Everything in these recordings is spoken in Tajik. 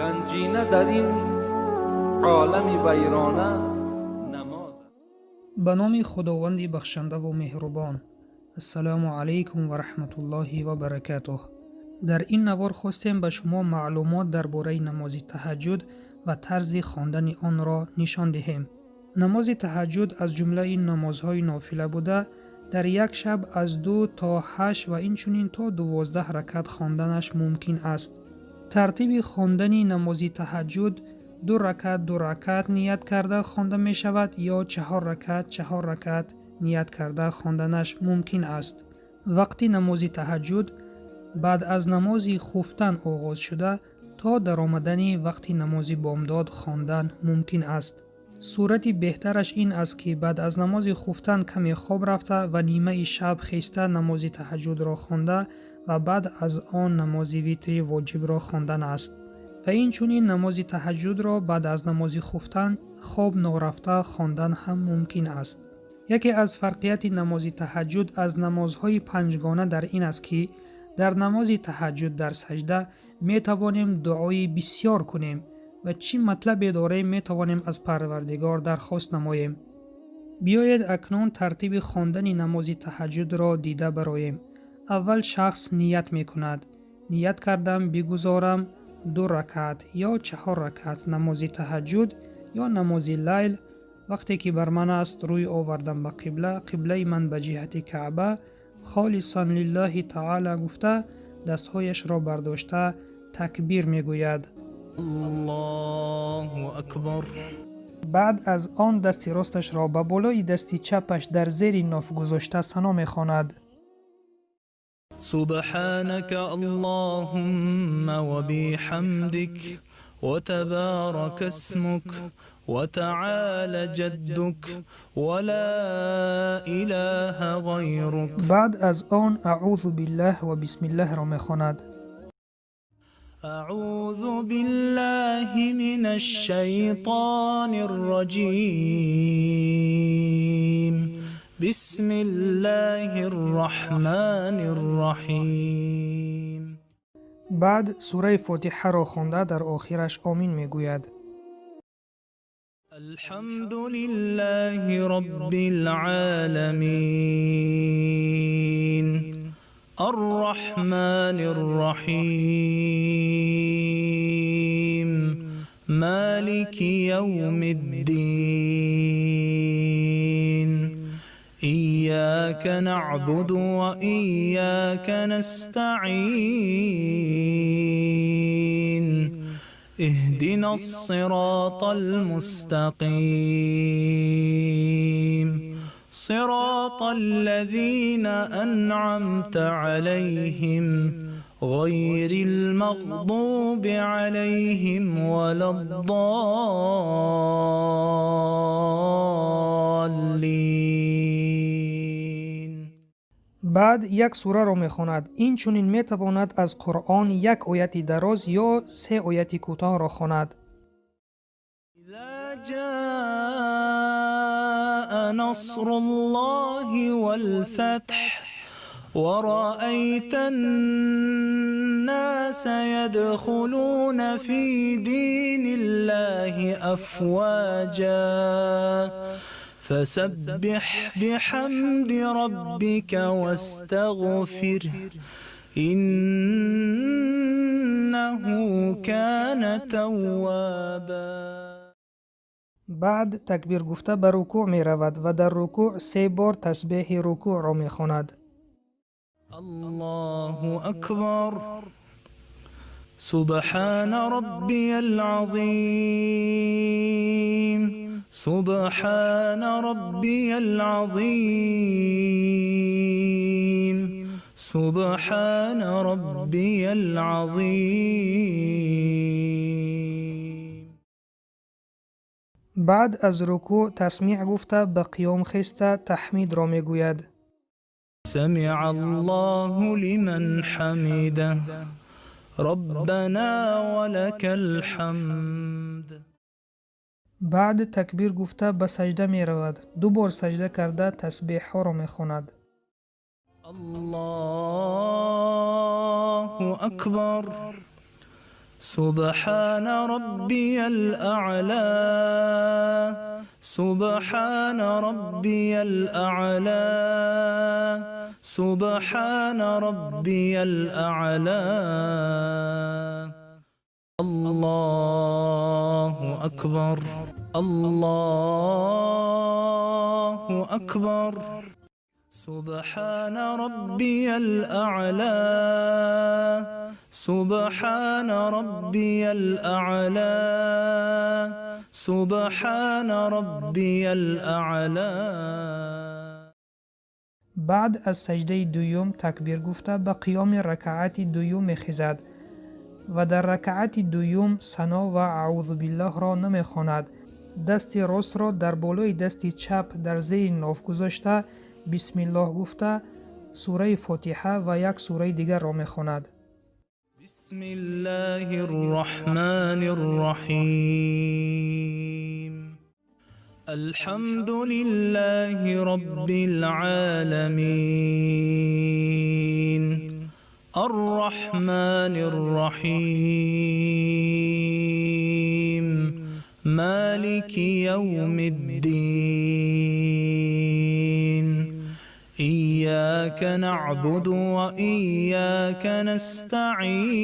Ганҷина дар ин олами вайрона намоз аст. Ба номи Худованди бахшандаву меҳрубон. Ассалому алайкум ва раҳматуллоҳи ва баракатуҳ. Дар ин навор хостем ба шумо маълумот дар бораи намози таҳаҷҷуд ва тарзи хондани онро нишон диҳем. Намози таҳаҷҷуд аз ҷумлаи намозҳои нофила буда, дар як шаб аз 2 то 8 ва инчунин то 12 ракат хонданаш мумкин аст. Тартиби хондани намози таҳаҷҷуд 2 ракат 2 ракат ният карда хонда мешавад ё 4 ракат 4 ракат ният карда хонданаш мумкин аст. Вақти намози таҳаҷҷуд баъд аз намози хуфтан оғоз шуда то даромадани вақти намози бомдод хондан мумкин аст. Сурати беҳтараш ин аст, ки баъд аз намози хуфтан каме хоб рафта ва нимаи шаб хеста намози таҳаҷҷудро хонда ва баъд аз он намози витри воҷибро хондан аст. Ва инчунин намози таҳаҷҷудро баъд аз намози хуфтан хоб норафта хондан ҳам мумкин аст. Яке аз фарқияти намози таҳаҷҷуд аз намозҳои панҷгона дар ин аст, ки дар намози таҳаҷҷуд дар саҷда метавонем дуои бисёр кунем ва чӣ матлабе дорем метавонем аз Парвардигор дархост намоем. Биёед акнун тартиби хондани намози таҳаҷҷудро дида бароем. Аввал шахс ният мекунад. Ният кардам бигузорам 2 ракат ё 4 ракат намози таҳаҷҷуд ё намози лайл. Вақте ки бар ман аст рӯй овардам ба қибла, қиблаи ман ба ҷиҳати Каъба, холисан лиллаҳи таъала гуфта дастҳояшро бардошта такбир мегӯяд. Аллоҳу акбар. Баъд аз он дасти росташро ба болои дасти чапаш дар зери ноф гузошта сано мехонад. Субҳанака Аллоҳумма ва биҳамдик ва табарака исмук ва таъала ҷаддук ва ла илаҳа ғайрук. Баъд аз он аъузу биллаҳ ва бисмиллаҳро мехонад. أعوذ بالله من الشيطان الرجيم. بسم الله الرحمن الرحيم. بعد سورة فاتحة را خوانده در آخرش آمین میگوید. الحمد لله رب العالمين الرحمن الرحيم مالك يوم الدين إياك نعبد وإياك نستعين اهدنا الصراط المستقيم صراط الذين أنعمت عليهم غير المغضوب عليهم ولا الضالين. بعد یک سوره را میخواند. این چنین میتواند از قرآن یک آیت دراز یا 3 آیت کوتاه را خواند. اذا جاء نصر الله والفتح ورأيت الناس يدخلون في دين الله أفواجا فسبح بحمد ربك واستغفره إنه كان توابا. بعد تکبیر گفته به رکوع می رود و در رکوع 3 بار تسبیح رکوع را می خواند. الله اکبر. سبحان ربی العظیم. سبحان ربی العظیم. سبحان ربی العظیم. بعد از رکوع تسمیع گفته به قیام خسته تحمید را میگوید. سمع الله لمن حمده ربنا ولك الحمد. بعد تکبیر گفته به سجده می رود. 2 بار سجده کرده تسبیح ها را می خواند. الله اکبر. سبحان ربي الأعلى سبحان ربي الأعلى سبحان ربي الأعلى. الله أكبر الله أكبر. سبحان ربي الأعلى سبحان ربي الأعلى سبحان ربي الأعلى. بعد از سجده دوم تکبیر گفته به قیام رکعت دوم میخیزد و در رکعت دوم ثنا و اعوذ بالله را نمیخواند. دست راست را در بالای دست چپ در زیر ناف گذاشته بسم الله گفته سوره فاتحه و یک سوره دیگر را میخواند. بسم الله الرحمن الرحیم. الحمد لله رب العالمین. الرحمن الرحیم. مالک یوم الدین. إياك نعبد وإياك نستعين.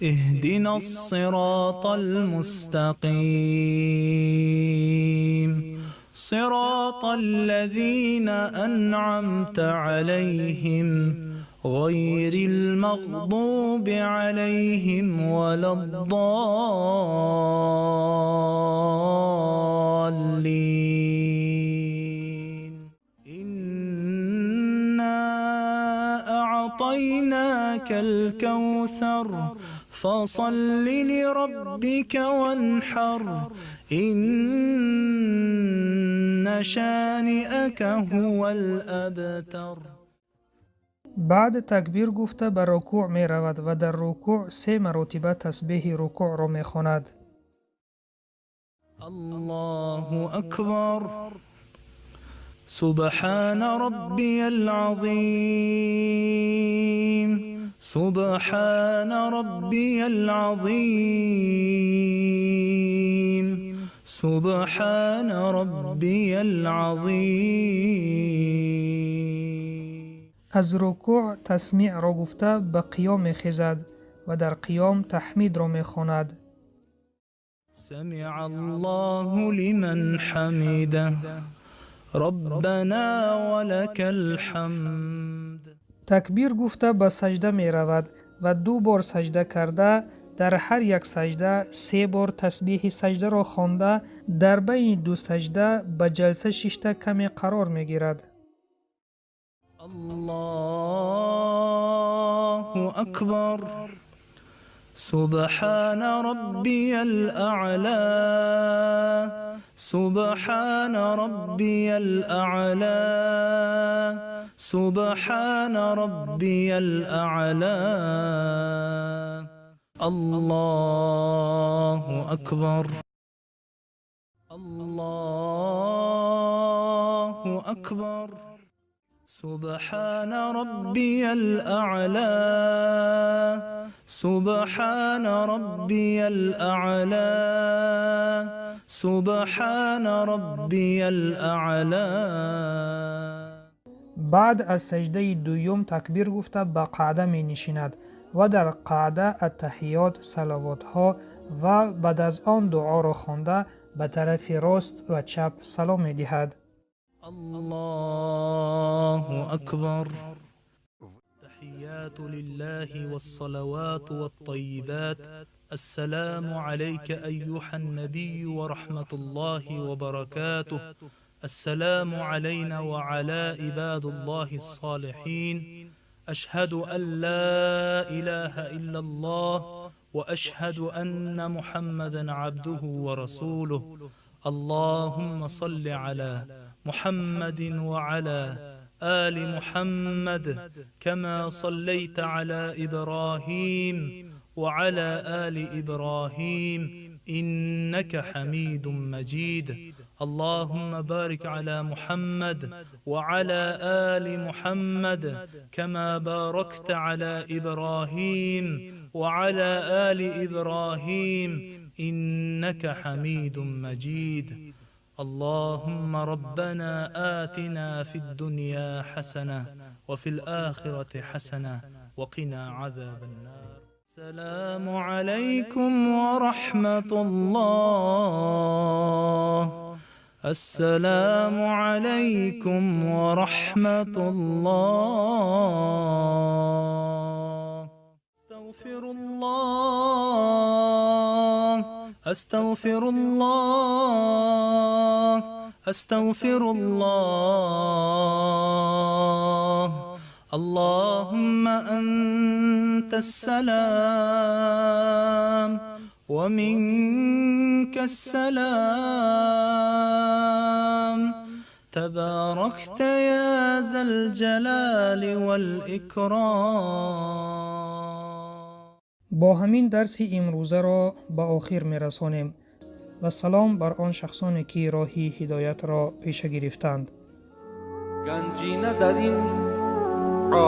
اهدنا الصراط المستقيم. صراط الذين أنعمت عليهم غير المغضوب عليهم ولا الضالين. إنا أعطيناك الكوثر فصل لربك وانحر إن شانئك هو الأبتر. بعد تکبیر گفته به رکوع می رود و در رکوع 3 مرتبه تسبیح رکوع را می خواند. الله اکبر. سبحان ربی العظیم. سبحان ربی العظیم. سبحان ربی العظیم. از رکوع تسمیع را گفته به قیام میخیزد و در قیام تحمید را میخواند. سمع الله لمن حمده. ربنا ولك الحمد. تکبیر گفته به سجده می رود و 2 بار سجده کرده در هر یک سجده 3 بار تسبیح سجده را خوانده در بین 2 سجده به جلسه ششته کمی قرار می گیرد. الله اکبر. سبحان ربی الاعلی. سبحان ربی الاعلی. سبحان ربی الاعلی. الله اکبر. الله اکبر. سبحان ربی الاعلی. سبحان ربی الاعلی. سبحان ربی الاعلی. بعد از سجده دوم تکبیر گفته به قعده می نشیند و در قعده التحیات، صلوات ها و بعد از آن دعا را خوانده به طرف راست و چپ سلام می دهد. الله اکبر. تحیات لله والصلوات والطیبات. السلام عليك أيها النبي ورحمة الله وبركاته. السلام علينا وعلى عباد الله الصالحين. أشهد أن لا إله إلا الله وأشهد أن محمدا عبده ورسوله. اللهم صل على محمد وعلى آل محمد كما صليت على إبراهيم وعلى آل إبراهيم إنك حميد مجيد. اللهم بارك على محمد وعلى آل محمد كما باركت على إبراهيم وعلى آل إبراهيم إنك حميد مجيد. اللهم ربنا آتنا في الدنيا حسنة وفي الآخرة حسنة وقنا عذاب النار. السلام عليكم ورحمة الله. السلام عليكم ورحمة الله. أستغفر الله، أستغفر الله، أستغفر الله. اللهم أنت السلام ومنك السلام، تباركت يا ذا الجلال والإكرام. Бо ҳамин дарси имрӯзаро ба охир мерасонем ва салом бар он шахсоне, ки роҳи ҳидоятро пеша гирифтанд. Ганҷина дар ин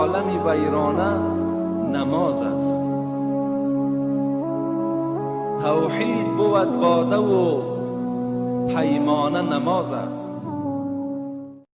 олами вайрона намоз аст. Тавҳид бувад бодаву паймона намоз аст.